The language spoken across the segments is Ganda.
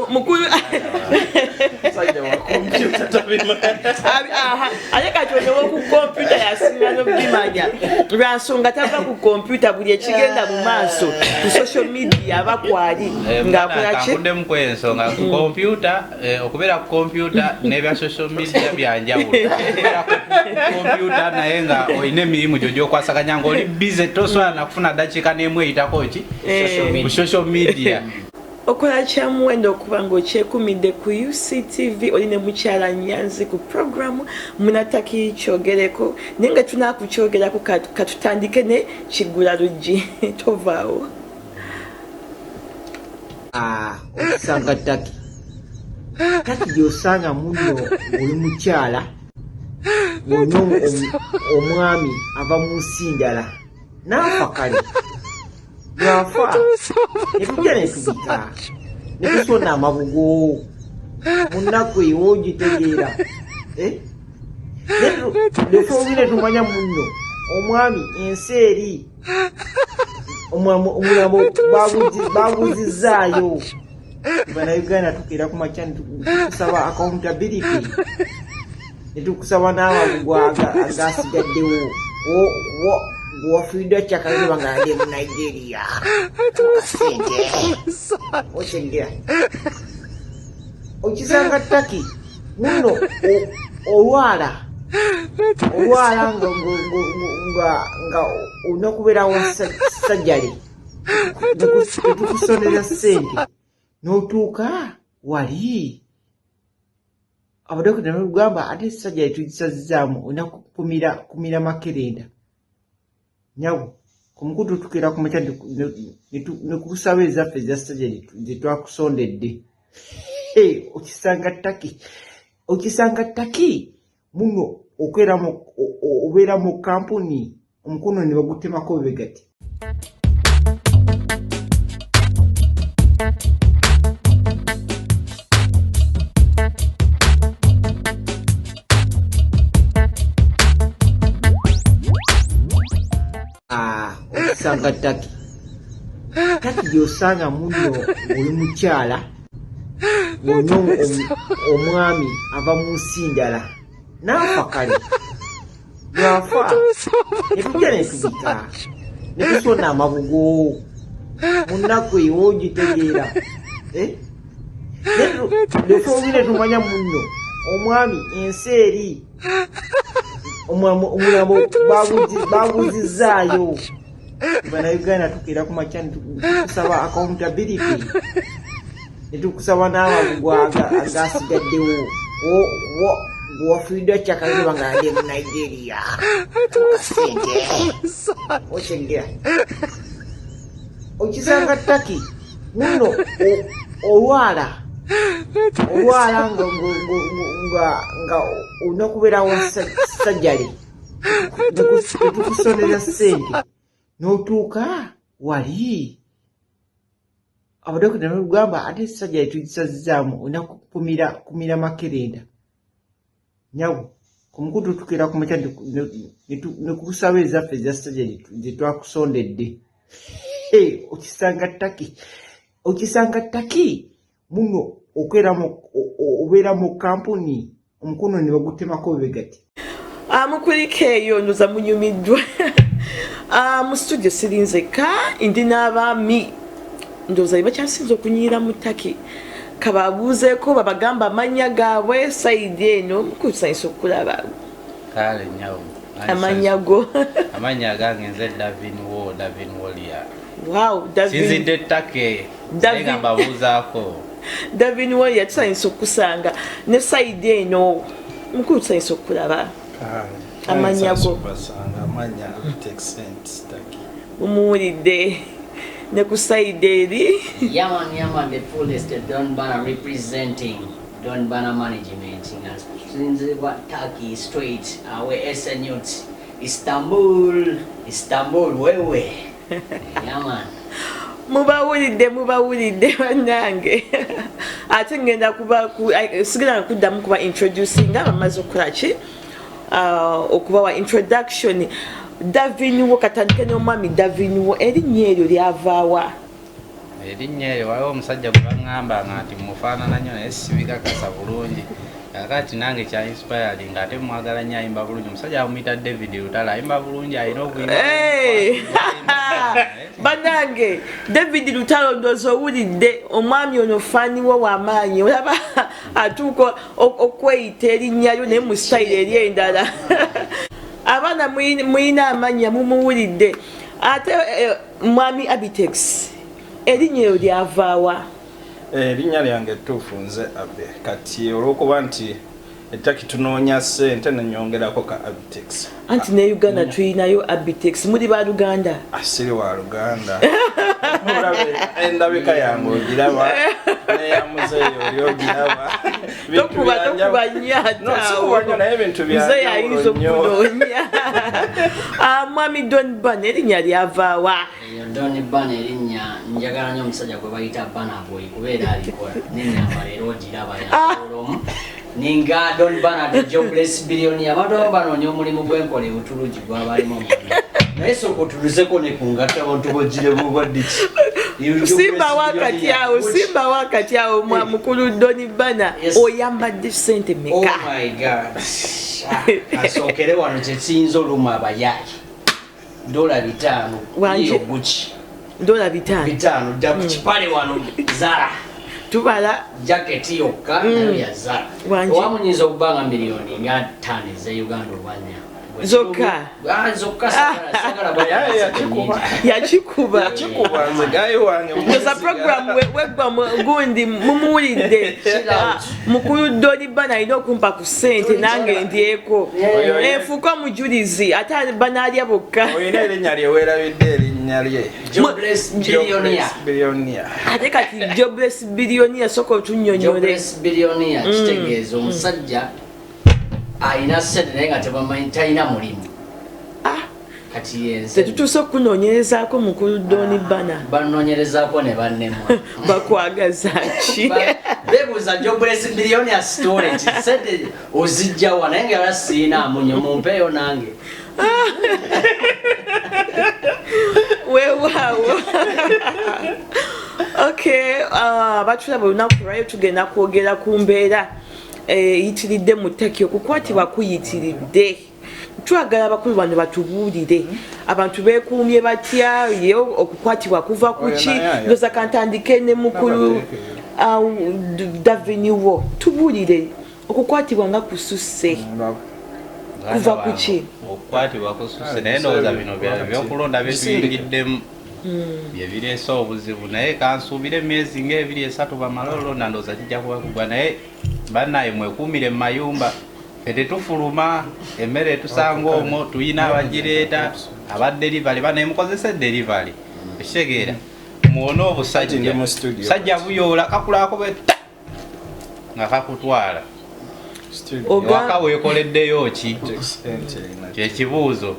Mukulu ate kati ono woku kompyuta yasinga nobimanya lwansonga tava ku kompyuta, buli ekigenda mu maaso ku social media aba kwali ngaakolakikuddemu kwensonga ku kompyuta, okubeera ku kompyuta n'ebya social media byanjawulo. Okubeera ku kompyuta naye nga olina emirimu gyo gyokwasaganya ngaoli busy, tosobola nakufuna dakiika n'emu eyitako ki ku social media. Okola kyamuwendo okuba nga okyekumidde ku UCTV. Oli ne mukyala Nyanzi ku programu Munataki Kyogereko, naye nga tunakukyogerako katutandike ne Kigula Luggi. Tovaawo. Okisanga Turkey. Turkey gyosanga muno oli mukyala ng'olina omwami ava mu nsi ndala n'afa, kale bw'afa netujja netubika netusona amabugo mu nnaku eyo, ogitegeera? Netuobi netumanya muno omwami ensi eri omulambo baguzizaayo. Bannayuganda tukeera ku makya netukusaba accountability, netukusaba n'amabugo agasigaddewo gwewafiiriddwa kyakaziba nga yali mu Nigeria kasente, otegera? Okisanga Turkey muno olwala olwala nga olina kubeerawo surgery, netukusonera ssente n'otuuka wali abadokita nebagamba ate surgery tugisazizaamu, olina kumira makerenda. Nyawo ku mukutu tukeera ku makya nekusaba ezaffe eza surgery zetwakusondedde. Okisanga Turkey, okisanga Turkey muno obeera mu kampuni omukono ne bagutemako bwe gati. Okisanga Turkey. Turkey gyosanga muno oli mukyala ng'olina omwami ava mu nsi ndala n'afa, kale bw'afa netujja netubika netusona amabugo mu nnaku eyo, ogitegeera? Netuobi netumanya muno omwami ensi eri omulambo baguzizaayo. Bannayuganda tukeera ku makya netukusaba accountability, netukusaba n'amabugo agasigaddewo gwewafiiriddwa kyakaziba nga yali mu Nigeria kasente, otegera? Okisanga Turkey muno olwala olwala nga olina kubeerawo surgery, netukusonera ssente n'otuuka wali abadokita nebagamba ate surgery tugisazizaamu, olina kumira makerenda. Nyawo ku mukutu tukeera ku makya nekusaba ezaffe eza surgery zetwakusondedde. Okisanga Turkey, okisanga Turkey muno obeera mu kampuni omukono ne bagutemako bwe gati. Mukuliko eyo ndoza munyumiddwa. Mu studio siri nzekka, ndi n'abaami ndowooza be bakyasinze okunyirira mu Turkey. Kababuuzeeko babagamba amannya gaabwe. Side eno mukusanyusa okulaba. Kale nyawo. Amannya go? Amannya gange nze Davin Wo, Davin Wolia. Wow. Sinzidde Turkey naye nga mbabuuzaako. Davin Wolia, tusanyusa okukusanga. Ne side eno mukulu, tusanyusa okulaba. Amannya go? Amanya Texent Turkey. Mumuwulidde. Ne ku side eri? Yeah man, yeah man, the fullest Don Banner representing Don Banner Management. Nga sinzibwa Turkey straight away Esenyurt, Istanbul, Istanbul wewe. Yeah man. Mubawulidde, mubawulidde bannange. Ate ngenda kuba sigenda kuddamu kuba introducinga, bamaze okukola ki, okubawa introduction. Davin Wo, katandike n'omwami Davin Wo. Erinnya eryo lyavaawa? Erinnya eryo waliwo omusajja gwe baŋŋambanga nti mufaanana nnyo, naye sibikakasa bulungi. Kakati nange kya inspiring, ate mwagala nnyo, ayimba bulungi. Omusajja bamuyita David Lutalo, ayimba bulungi, alina okuyimba. Hey! Bannange, David Lutalo, ndowooza owulidde omwami ono, faaniwo w'amaanyi. Olaba atuuka okweyita erinnya lyo naye mu sitayiro eri endala. Abaana muyina amannya, mumuwulidde. Ate mwami Abitex, erinnya eryo lyavaawa? Erinnya lyange ettuufu nze Abe. Kati olwokuba nti ettaki tunoonya ssente, nenyongerako ka Abitex. Anti ne Uganda tulinayo Abitex. Muli ba Luganda? Asiri wa Luganda. Olabe endabika yange ogiraba, neya muzeeyi oli ogiraba. Bintu Tokuba tokuba nnyo ate. No, sikuba nnyo, naye ebintu Muzeeyi ayinza byanjawulo nnyo. okunoonya. Ah, mwami Don Ban, erinnya lyavaawa? Eyo Don Ban, erinnya njagala nnyo omusajja gwe bayita Burna Boy, kubeera alikola nenyambala era ogiraba yanjawulomu. Ninga Don Bana the jobless billionaire. Abantu abamu banoonya omulimu gwenkola ebutulugi gwabalimu omwana, naye sooka otuluzeko ne ku ngatta abantu bogire bubadde ki. Simba wakati awo, simba wakati awo. Mwa mukulu Doni Bana, Yes. oyambadde sente Oh meka? my God. Ah, asookere wano, kyekiyinza oluma abayaayi, $500. Wanje. Iyo Gucci. $500? 500. Dda ku kipale wano, Zara. Tubala. Jaketi yokka nayo ya Zara. Wanje. Owamu nyinza okuba nga miliyoni nga 5 eze Uganda oba 4. Zokka? Ah, zokka. Sagala Yaye yakikuba. Yakikuba. Yakikuba, nze gayi wange. Ndoza program weggwa gundi mumuwulidde. Chill out. Ah, mukulu Doni Bana alina okumpa ku ssente nange ndyeko. Oyo ye- Enfuuka omujulizi, ate banaalya bokka. Olina erinnya lye weerabidde, erinnya lye. Jobless billionaire. Billionaire. Ate kati jobless billionaire, soka otunnyonnyole. Jobless billionaire kitegeeza omusajja alina sente naye nga tebamanyi talina mulimu. Ah, Kati yenze. tetutuuse okunoonyerezaako mukulu Doni Bana? Banoonyerezaako ne bannemwa. Bakwagaza ki? Bebuuza jobless billionaire storage, sente ozijjawa? Naye nga era siina amunyo, mumpeeyo nange. Weewaawo. Okay, abatulaba, olunaku lwayo tugenda kwogera ku mbeera eyitiridde mu Ttaki. Okukwatibwa kuyitiridde. Twagala abakulu bano batubuulire abantu beekuumye batya, ye okukwatibwa kuva ku Oyo ki? naye ayo. Ndoza kantandike ne mukulu Daviniwo. Tubuulire, okukwatibwa nga kususse, kuva ku ki? Okukwatibwa kususse, naye ndowooza bino byokulonda byetuyingiddemu bye bireese obuzibu, naye kansuubire emyezi ngaebiri esatu bamale olonda, ndowooza kijja kuba kugwa. Naye bannaye, mwekuumire mu mayumba. Ffe tetufuluma, emmere etusanga omwo, tuyina abagireeta aba delivery. Banaye mukozese delivery, ekitegeera muwone Kati obusajja. ndi mu studio. Sajja buyoola kakulako bwe ta nga kakutwala. Studio. Ewaka weekoleddeyo ki? Sente erina. Kyekibuuzo.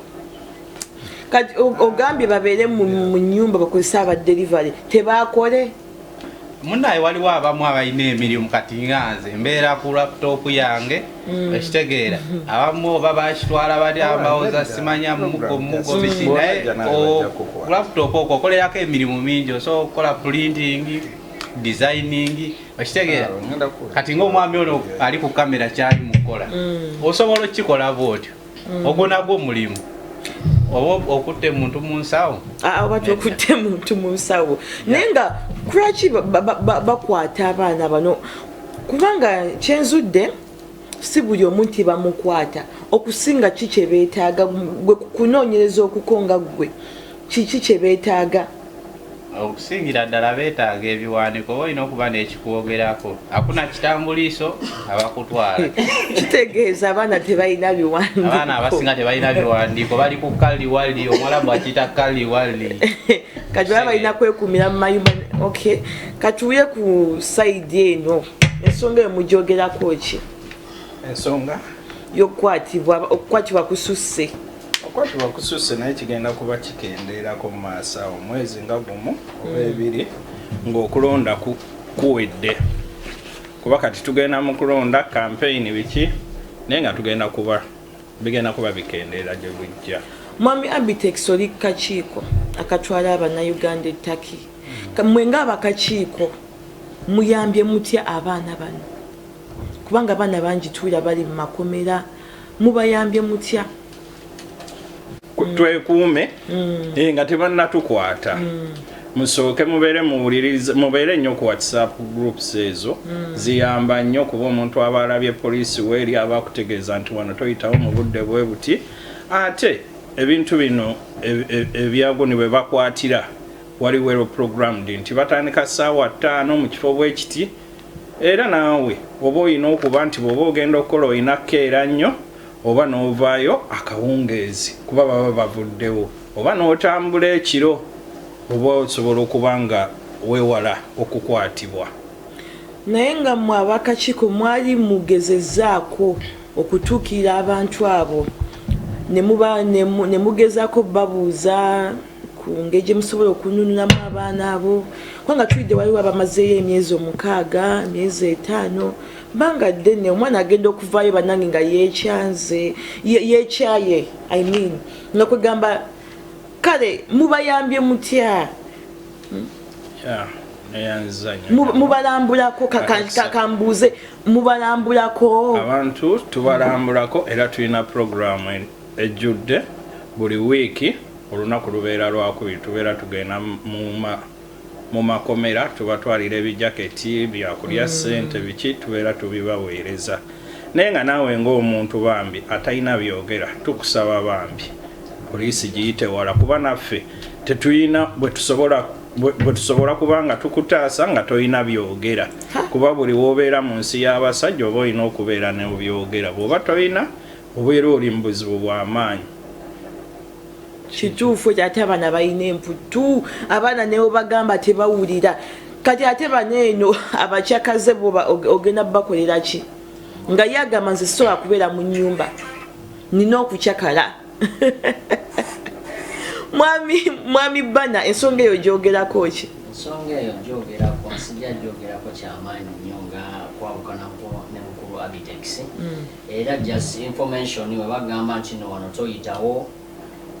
Kati ogambye babeere mu nyumba, bakozese aba delivery, tebakole? Munaye, waliwo abamu abalina emirimu. Kati nga nze mbeera ku laptop yange, ekitegeera abamu oba bakitwala bali abawoza simanya mugo mugo biki, naye ku laptop okwo okolerako emirimu mingi. Osobola okukola printing, designing, okitegeera? Kati ngaomwami ono ali ku kamera kyali mukukola, osobola okukikola bwotyo. Ogwo nagwo mulimu, oba okutte muntu mu nsawo. Ah, oba tokutte muntu mu nsawo. Naye nga kulwaki bakwata abaana bano? Kubanga kyenzudde, si buli omu nti bamukwata. Okusinga ki kye beetaaga? Gwe kunoonyereza okuko nga ggwe, kiki kye beetaaga? Okusingira ddala beetaaga ebiwandiiko, oba olina okuba n'ekikwogerako, akuna kitambuliiso, abakutwala. Kitegeeza abaana tebalina biwandiiko? Abaana abasinga tebalina biwandiiko, bali ku kalliwalli, omuwalabu akiyita kalliwalli. Kati baba balina kwekumira mu mayumba. Okay, katuwulire ku side eno, ensonga eyo mugyogerako ki? Ensonga? Yokukwatibwa, okukwatibwa kususse. Okwatibwa kususse, naye kigenda kuba kikendeerako mu maaso awo, omwezi nga gumu oba ebiri ng'okulonda kuwedde, kuba kati tugenda mu kulonda, campaign, biki, naye nga tugenda kuba bigenda kuba bikendeera gye bujja. Mwami Abitex, oli kakiiko akatwala abannayuganda ettaki. Mwe ng'abakakiiko muyambye mutya abaana bano? Kubanga abaana bangi tuwulira bali mu makomera, mubayambye mutya? Twekuume nga tebannatukwata. Musooke mubeere muwulirize, mubeere nnyo ku WhatsApp groups, ezo ziyamba nnyo, kuba omuntu aba alabye poliisi weeri aba akutegeeza nti wano toyitawo mu budde bwe buti. Ate ebintu bino ebyaguni bwe bakwatira wali well programmed nti batandika ssaawa 5 mu kifo bwe kiti, era naawe oba olina okuba nti bw'oba ogenda okukola olina keera nnyo oba n'ovaayo akawungeezi kuba baba bavuddewo, oba n'otambula ekiro, oba osobola okuba nga weewala okukwatibwa. Naye nga mmwe abakakiiko mwali mugezezaako okutuukirira abantu abo ne mugezaako babuuza ku ngeri gye musobola okununulamu abaana abo? Kubanga tulidde waliwo abamazeeyo emyezi 6, emyezi 5, banga ddene. Omwana agenda okuvaayo, bannange, nga yekyanze, yekyaye, I mean, nga kwegamba kale mubayambye mutya? Yeah, neyanziza nnyo. Mubalambulako? Kambuuze, mubalambulako? Abantu tubalambulako, era tulina puroguramu ejjudde buli wiiki. Olunaku lubeera lwakubiri, tubeera tugenda mu makomera, tubatwalira ebijaketi, byakulya, ssente, biki, tubeera tubibaweereza. Naye nga naawe ng'omuntu bambi atalina byogera, tukusaba bambi poliisi giyite wala, kuba naffe tetulina bwe tusobola kuba nga tukutaasa nga tolina byogera, kuba buli wobeera mu nsi y'abasajja oba olina okubeera nebyogera. Bw'oba tolina, obeera oli mu buzibu bw'amaanyi. Kituufu ekyo. Ate abaana balina emputu, abaana newebagamba tebawulira. Kati ate bano eno abakyakaze boba ogenda bakolera ki nga ye agamba, nze sobola kubeera mu nyumba, nina okukyakala? Mwami bana, ensonga eyo gyogerako ki? Ensonga eyo gyogerako, nsijja gyogerako kyamaanyi nnyo nga kwawukanako ne mukulu Abitex. Era just information, we bagamba nti no wano toyitawo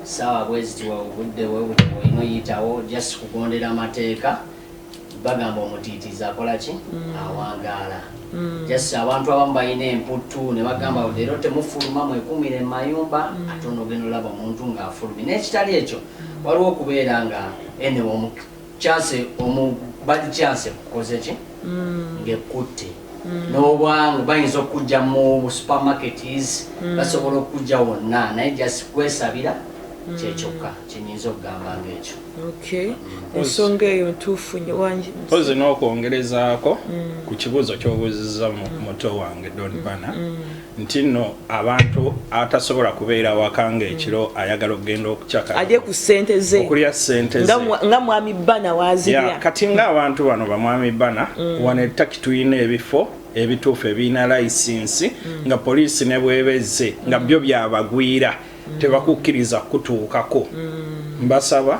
saawa bweziti, obudde bwebuti olina oyitawo, just kugondera amateeka. Bagamba omutiitiizi akola ki? Awangaala. Just abantu abamu balina emputtu ne bagamba leero temufuluma, mwekumire mu mayumba, ate onogenda olaba omuntu ng'afulumye. N'ekitali ekyo, waliwo okubeera nga enewe omu chance, omu bad chance kukoze ki ng'ekkutte n'obwangu, bayinza okujja mu supermarkets, basobola okujja wonna, naye just kwesabira kyekyokka kyenyinza okugamba ngaekyo. Okay, ensonga eyo ntuufu nnyo, wangi. Mpozi n'okwongerezaako ku kibuuzo ky'obuuzizza muto wange Don Bana, nti nno abantu atasobola kubeera waka ng'ekiro ayagala okugenda okucakala, alye ku ssente ze, okulya ssente ze, nga mwami Bana wazirya. Kati ng'abantu bano bamwami Bana, wano e Turkey tulina ebifo ebituufu ebirina layisinsi, nga poliisi ne bwebezze nga byo byabagwira, tebakukkiriza kutuukako. Mbasaba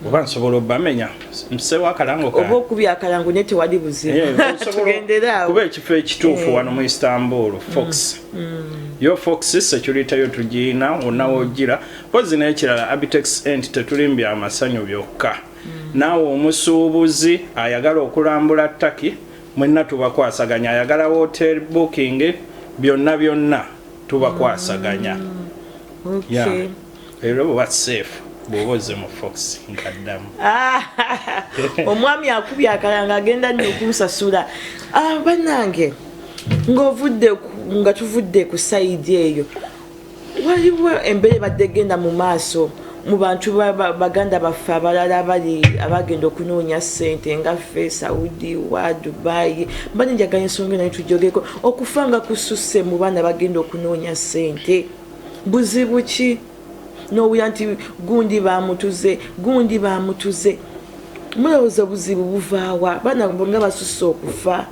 oba nsobola obamenya nsewo akalango kange. Oba okubya akalango, naye tewali buzibu. Tugendere awo. Kuba ekifo ekituufu wano mu Istanbul, Fox yo, Fox security yo tugiina wonna wogira. Mpozi n'ekirala, Abitex ent tetulimbya amasanyu byokka, naawe omusuubuzi ayagala okulambula Turkey, mwenna tubakwasaganya. Ayagala hotel booking, byonna byonna tubakwasaganya. Yeah. Era oba safe bw'oba ozze mu Fox nkaddamu. Ah, omwami akubye akalanga, agenda nno okunsasula. Ah, bannange, nga tuvudde ku side eyo, waliwo embeera ebadde egenda mu maaso mu bantu baganda baffe abalala abali abagenda okunoonya ssente nga ffe, Saudi wa Dubai. Mbadde njagala ensonga naye tujogeko. Okufa nga kususse mu baana bagenda okunoonya ssente, buzibu ki? Nowulira nti gundi bamutuze, gundi bamutuze. Mulowooza obuzibu buvaawa, baana nga basusse okufa?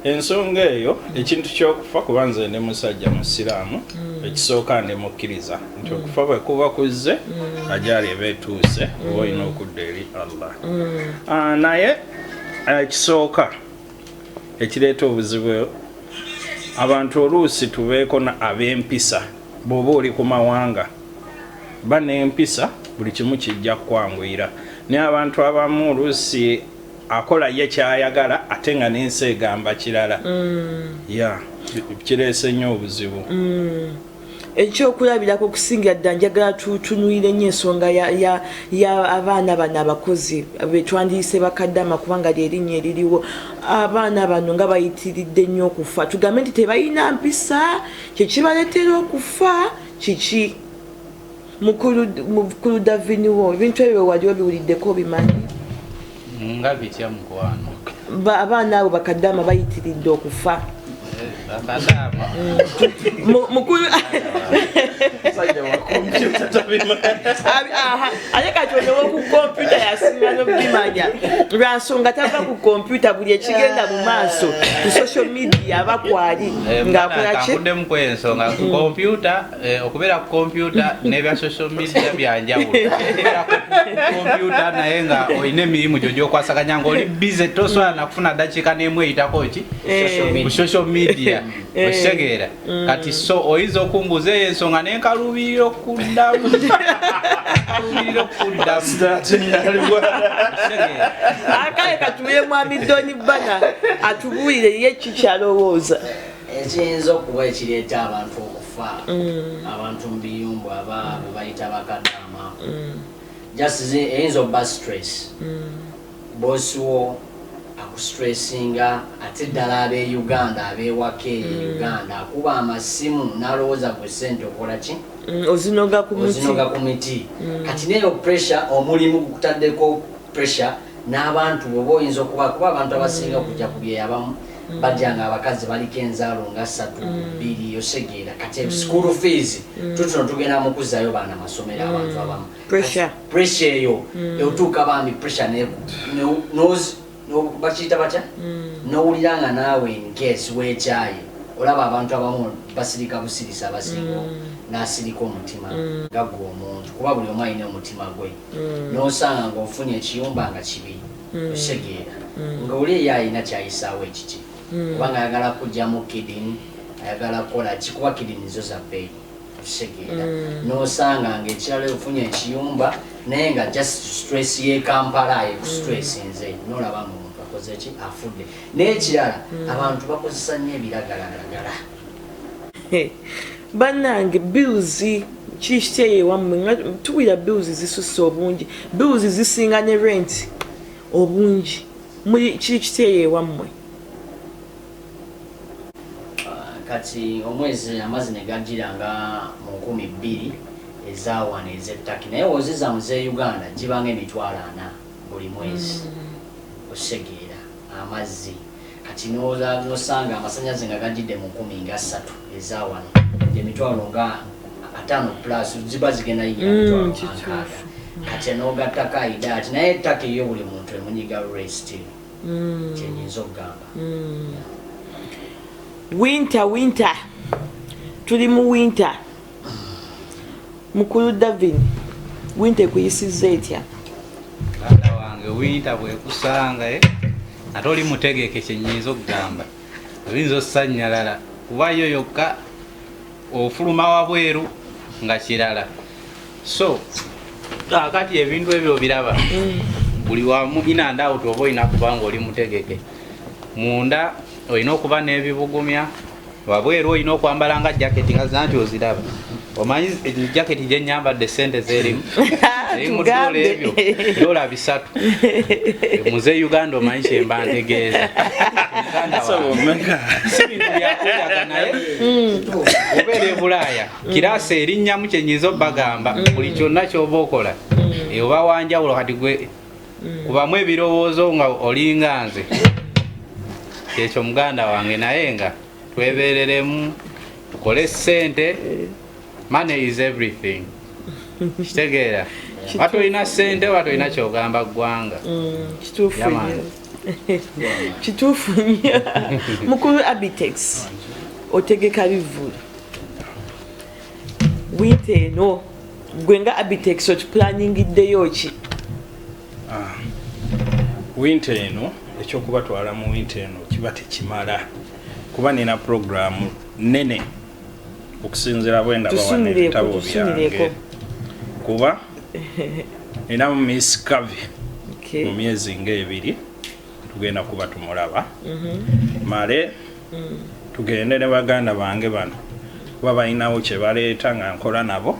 Ensonga eyo, ekintu kyokufa, kuba nze ndi musajja musiraamu, ekisooka ndi mukkiriza nti okufa bwe kuba kuzze, ajaali eba etuuse, oba olina okudda eri Allah. Ah, naye ekisooka ekireeta obuzibu, abantu oluusi tubeeko ab'empisa. Bw'oba oli ku mawanga, ba n'empisa. Buli kimu kijja kukwanguyira, naye abantu abamu oluusi akola ye kyayagala ate nga n'ensi egamba kirala. Ya, kireese nnyo obuzibu. Ekyokulabirako, okusingira ddala njagala tutunuulire nnyo ensonga ya abaana bano abakozi betwandiyise bakaddama, kubanga lyerinnya eririwo. Abaana bano nga bayitiridde nnyo okufa, tugambe nti tebalina mpisa, kyekibaleetera okufa kiki? Mukulu Daviniwo, ebintu ebyo wali obiwuliddeko, obimanyi? Nga bitya, mukwano? Abaana abo bakaddama bayitiridde okufa. Bakadaama. Mukulu Musajja wa kompyuta tabimanyi. Aha, ate kati ono woku kompyuta yasinga nobimanya, lwansonga tava ku kompyuta. Buli ekigenda mu maaso ku social media aba kwali ng'akola ki? Kankuddemu ku ensonga ku kompyuta. Okubeera ku kompyuta n'ebya social media byanjawulo. Okubeera ku kompyuta naye nga olina emirimu gyo gyokwasaganya nga oli busy, tosobola nakufuna dakiika n'emu eyitako ki ku social media, okitegeera? Kati so oyinza okumbuuza eyo ensonga nenkaluubirira okuddamu, kaluubirira okuddamu. Okitegeera? Akale katuwire mwami Doni Bana atubuulire ye ki kyalowooza. Ekiyinza okuba ekireeta abantu okufa, abantu mu biyumbu aba be bayita bakadaama, just eyinza okuba stress. Bosi wo akustressinga, ate ddala ab'e Uganda, ab'ewaka eyo e Uganda, akuba amasimu n'alowooza gwe sente okola ki? Ozinoga ku muti. Ozinoga ku miti. Kati neyo pressure, omulimu gukutaddeko pressure n'abantu bwoba oyinza okuba, kuba abantu abasinga okujja ku byeyabamu bajja nga abakazi baliko enzaalo nga ssatu, bbiri, osegeera? Kati school fees tutuno, tugenda mu kuzzayo baana masomero, abantu abamu. Pressure. Kati pressure eyo otuuka bambi pressure bakiyita batya, nowulira nga naawe in case weekyaye, olaba abantu abamu basirika busirisa, abasinga n'asirika omutima nga gwe omuntu, kuba buli omu alina omutima gwe, n'osanga ng'ofunye ekiyumba nga kibi, osegeera, nga oli eyo alina kyayisaawo ekiki, kubanga ayagala kugyamu kidney, ayagala kukola ki, kuba kidney zo za bbeeyi, osegeera? N'osanga ng'ekirala ofunye ekiyumba naye nga just stress y'e Kampala ekustress nze, nolaba nga omuntu akoze ki, afudde. N'ekirala, abantu bakozesa nnyo ebiragalalagala. Bannange, bills kikiteeyo ewammwe nga tuwulira bills zisusse obungi, bills zisinga ne rent obungi. Muli kiri kiteeyo ewammwe? Ah, kati omwezi amazzi ne gajjira nga mu 2000 ezawano ez'ettaki, naye woziza mu z'e Uganda gibanga 400,000 buli mwezi, osegeera? Amazzi. Kati nosanga amasanyaze nga gajjidde mu 30,000 ezawano, 500,000 plus ziba zigenda yingira mitwalo 60. Kati nogattako aida ati naye ettaka eyo buli muntu emunyiga rest, kyenyinza okugamba. Winter, winter, tuli mu winter. Mukulu Davin, winter ekuyisizza etya? Muganda wange, winter bwekusanga, ate oli mutegeke, kyenyinza okugamba oyinza osanyalala, kuba yo yokka ofuluma wabweru nga kirala. So akati ebintu ebyo obiraba buli wamu, in and out, oba olina kuba nga oli mutegeke. Munda olina okuba n'ebibugumya, wabweru olina okwambala nga jaketi nga zanti oziraba. Omanyi jaketi gyenyambadde sente zerimu? Eri mu dola ebyo $300 muze Uganda. Omanyi kyemba ntegeeza? Muganda wange, si bintu byakweyaga, naye obeera e Bulaaya class erinnyamu. Kyenyinza obbagamba, buli kyonna kyoba okola, oba wanjawulo. Kati gwe kubamu ebirowoozo nga olinga nze, kyekyo muganda wange. Naye nga twebereremu, tukole sente. Money is everything, kitegeera? Oba tolina sente, oba tolina kyogamba ggwanga. Kituufu. Yeah, man. Nnyo, kituufu nnyo. Mukulu Abitex, otegeka bivvulu winter eno. Gwe nga Abitex otuplaningiddeyo ki? Winter eno, ekyokubatwala mu winter eno kiba tekimala, kuba nina puroguramu nene okusinziira bwe ndaba wano Tusunireko, ebitabo tusunireko. byange, kuba Ninamu Miss Kavi mu myezi ng'ebiri tugenda kuba tumulaba. Male tugende ne baganda bange bano kuba balinawo kye baleeta nga nkola nabo.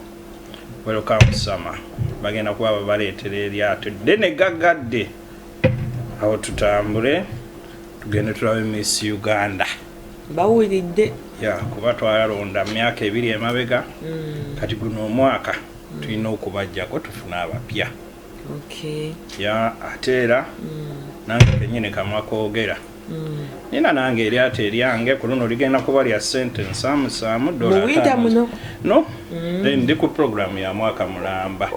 Welcome summer, bagenda kuba babaleetera eryato ddene gaggadde. Awo tutambule tugende tulabe Miss Uganda. Bawulidde. Ya, kuba twalonda mu myaka 2 emabega. Kati guno omwaka tulina okubajjako tufune abapya. Ya, ate era nange kenyini kamwa koogera. Nina nange eryato eryange ku luno ligenda kuba lya ssente nsaamusaamu dola Mu winter 5. muno? No, then ndi ku programu ya mwaka mulamba.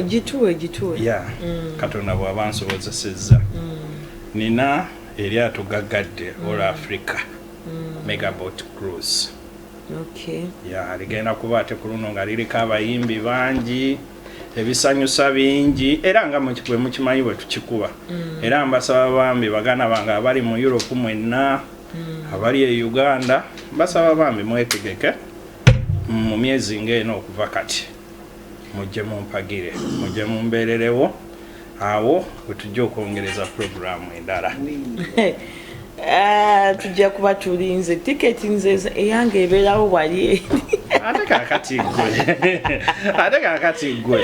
Gituwe, gituwe. Ya, Katonda bw'aba nsobozesezza. Nina eryato gaggadde All Africa Megaboat Cruise. Ya, ligenda kuba ate ku luno nga liriko abayimbi bangi, ebisanyusa bingi, era nga bwe mukimanyi bwe tukikuba. Era mbasaba bambi baganda bange abali mu Europe mwenna, abali e Uganda, mbasaba bambi mwetegeke mu myezi ng'eno okuva kati, mujje mumpagire, mujje mumbeererewo, awo we tujja okwongereza puroguraamu endala. Ah, tujja kuba tulinze tiketi nze eyange ebeerawo wali. Ate kaakati ggwe, ate kaakati ggwe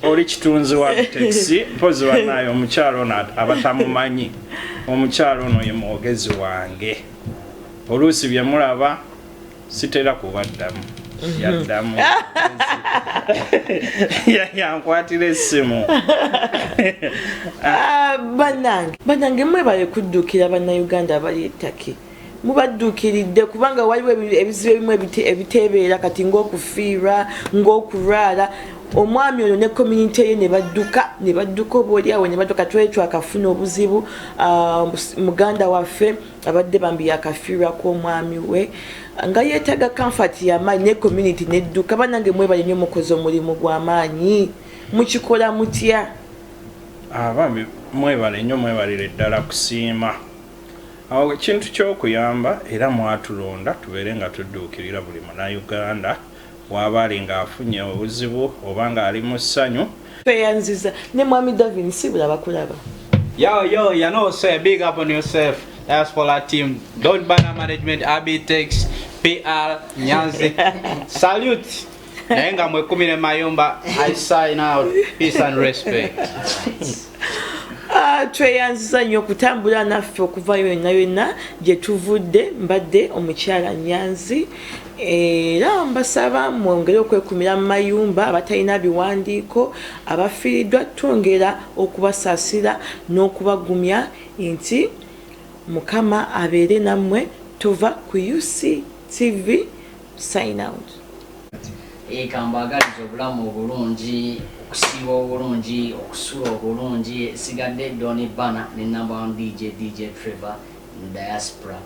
oli kitunzi wa takisi mpozi bannaayo omukyalo ono abatamumanyi, omukyalo ono ye mwogezi wange. Oluusi bye mulaba sitera kubaddamu, yaddamu yankwatira essimu. Ah, bannange, bannange, mwebale kuddukira bannayuganda abali e Turkey. Mubadduukiridde kubanga waliwo ebizibu ebimu ebiteebeera kati ng'okufiirwa, ng'okulwala. Omwami ono ne community ye ne badduka, ne badduka, oba oli awo ne badduka. Twali twakafuna obuzibu, ah, muganda waffe abadde bambi yakafiirwako omwami we nga yeetaaga comfort y'amaanyi, ne community nedduka. Bannange, mwebale nnyo, mukoze omulimu gw'amaanyi. Mukikola mutya? Abambi mwebale nnyo, mwebalire ddala kusiima. Awo ekintu ky'okuyamba, era mwatulonda tubeere nga tudduukirira buli Munnayuganda waaba ali ng'afunye obuzibu oba ng'ali mu ssanyu. Tweyanziza ne mwami Davin Sibula bakulaba. Yo, yo, you know, say big up on yourself. Diaspora team, Don Banner Management, Abitex, PR, Nyanzi. Salute. Naye nga mwekumire mayumba, I sign out. Peace and respect. Ah, tweyanziza nnyo okutambula naffe okuva yonna yonna gye tuvudde. Mbadde omukyala Nyanzi, era mbasaba mwongere okwekumira mu mayumba. Abatalina biwandiiko, abafiiriddwa, twongera okubasaasira n'okubagumya nti Mukama abeere nammwe. Tuva ku UCTV, sign out. Kambaagaliza obulamu obulungi, okusiiba obulungi, okusula obulungi. Sigadde Doni Bana ne number one DJ, DJ Trevor mu diaspora.